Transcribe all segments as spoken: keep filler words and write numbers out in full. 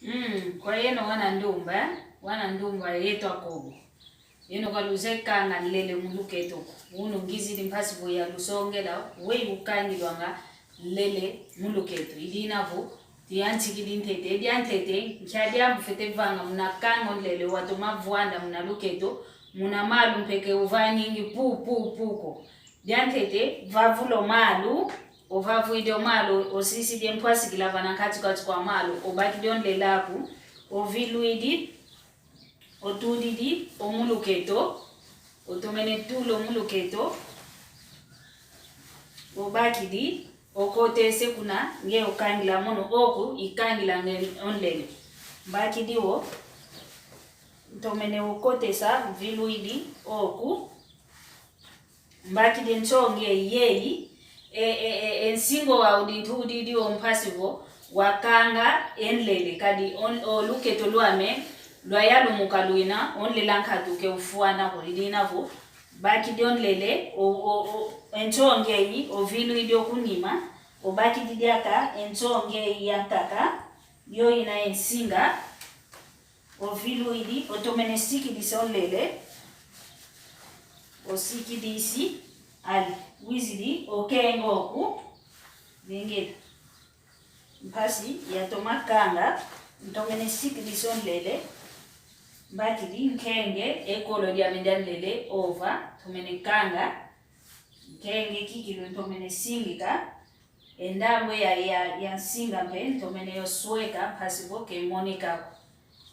Mm, kwa yeno wana ndumba, wana ndumba yeto akobo. Yeno kaluzekanga nlele mu luketo ko. Unu ngizidi mpasi vo yalusongela, weyi ukangilwanga nlele mu luketo. Idina vo, tiyantikidi ntete, dia ntete, nkia diambu fwete vanga muna kanga o nlele watoma vwanda muna luketo, muna malu mpe ke uvangingi pu, pu, pu ko. Dia ntete, vavula o malu, ovavwidi o malu, osisidi e mpwasikila vana nkati-kati kwa malu, obakidi o nlele aku, ovilwidi, otudidi o mu luketo, otomene tula o mu luketo, obakidi, okotese kuna, nge okangila mono oku, ikangila nge o nlele. Mbakidi o, ntomene okotesa, vilwidi oku, mbakidi e nsongi eyi, e, e, e, e nsinga wa udi ntudidi o mpasi vo, wakanga e nlele, kadi on-, o luketo lwame, lwayalumuka lwina, o nlele ankatu ke ufwana ko, idina vo, bakidi o nlele, o, o, o, e nsongi eyi, ovilwidi o kunima, obakidi diaka, e nsongi eyi yankaka, yoyina e nsinga, ovilwidi, otomene sikidisa o nlele, osikidisi, ali, wizidi, okenga oku, vengela. Mpasi, yatoma kanga, ntomene sikidisa o nlele, mbakidi, nkenge, e kolo diame dia nlele, ova, ntomene kanga, nkenge kikilu, ntomene singika, e ndambu ya, ya, ya nsinga mpe, ntomene yo sweka, mpasi vo ke moneka ko.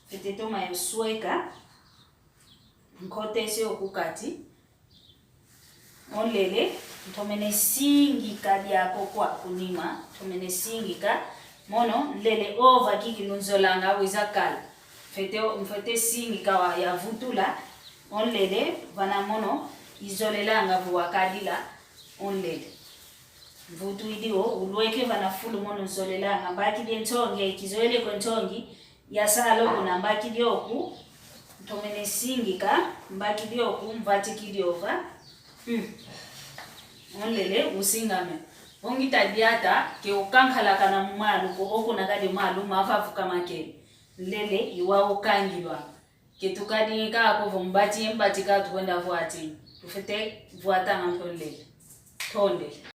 Fwete toma yo sweka, nkotese o ku kati, o nlele, ntomene singika diako kwa kunima, ntomene singika, mono, nlele ova kikilu nzolanga wiza kala. Fwete, fwete singika wa yavutula, o nlele, vana mono, izolelanga vo wakadila, o nlele. Mvutu idi o, ulweke vana fulu mono nzolelanga, mbakidi e nsongi, kizoele ko e nsongi, yasala oku na mbakidi oku, ntomene singika, mbakidi oku, mvatikidi ova. Mm. O nlele, usingame. Vo ngita diata, ke ukankalakana mu malu ko, oku na kadi malu, mavavuka makele. Nlele, iwa ukangilwa. Ke tukadi kaka vo mbati, mbati ka tukwenda vwati. Tufwete vwatanga mpe o nlele. Tondele.